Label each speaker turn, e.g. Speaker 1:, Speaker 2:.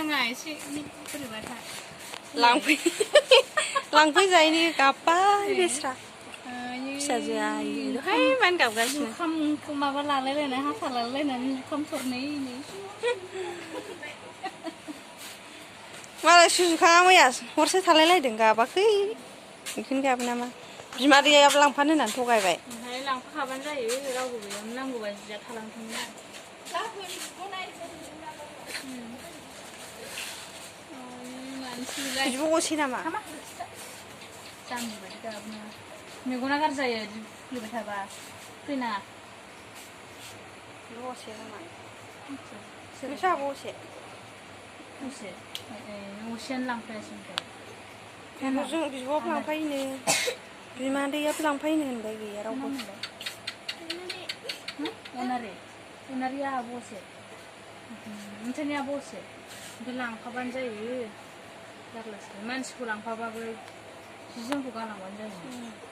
Speaker 1: नाङा एसे बोरैबाथा
Speaker 2: लांफै जायनि गाबबाय बेस्रा फिसाजोआ हाय मानो गाबगासिनो
Speaker 1: जुखाम माबा लालायलायनाय हाथा लालायलायनानै जुखाम थरनै
Speaker 2: मालाय सुजुखाङा मैया हरसे थालायलायदों गाबाखै बेखौनो गाबो नामा बिमादैयाबो लांफानो होननानै थगायबाय
Speaker 1: ओमफ्राय लांफाखाबानो जायो रावबो गैयामोन नांगौबा जिया थालांथोंना
Speaker 2: बिब' असे नामा
Speaker 1: जाम्बि बायदि गाबोना मेगना गाज्रि जायो बिदि फुलुबाय थाबा फैनाङा
Speaker 2: बिब' असे नामा सोरसा आब' असे
Speaker 1: असे असेयानो लांफायासै
Speaker 2: बिब'जों बिब'आबो लांफायोनो बिमादैयाबो लांफायोनो होनबाय गैया रावबो
Speaker 1: अनारिया आब' असे नोंसोरनि आब' असे ओमफ्राय लांफाबानो जायो जारलासो मानसिखौ लांफाबाबो जि जोमखौ गालांबानो जायो